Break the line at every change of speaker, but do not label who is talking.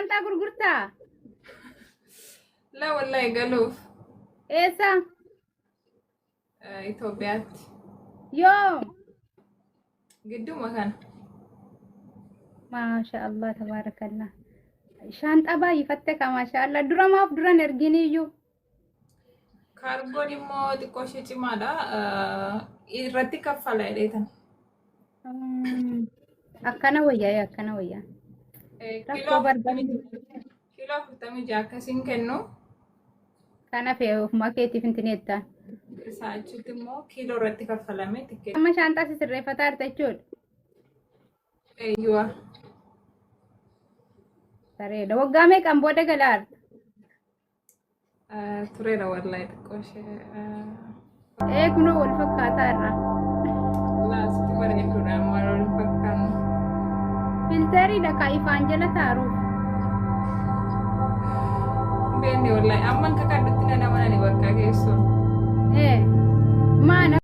Shaanxaa gurgurtaa?
Laa wallahi galuuf.
Eessa?
Itoophiyaatti.
Yoo?
Gidduma kana.
Maasha Allah tabaarakallah. Shaanxaa baay'ifatte ka maasha Allah. Dura maaf duran erginiyyuu?
Kaargoon immoo xiqqoo ishee cimaadha. Irratti kaffala jedheetan.
Akkana wayyaa, akkana wayyaa.
Kiiloo
Rakkoo barbaadu.
Kiiloo 46 akkasiin kennu.
Kana fe'ee ofumaa keetiif hin tineettaan.
Isaa achitti immoo kiiloo irratti kaffalame tikkeetti.
Amma shaanxaa si sirreeffataa jirta jechuudha.
Eeyyuwa.
Bareeda. Waggaa meeqaan booda galaa jirta?
Tureera wallahi xiqqoo ishee.
Ee, kunoo wal fakkaataa irra.
Laasitti bareeduudha maal wal fakkaannu.
Filteriidha ka ifaan jala taaruuf.
Beekni wallahi amma akka kadhutti na nama nani bakka keessoo.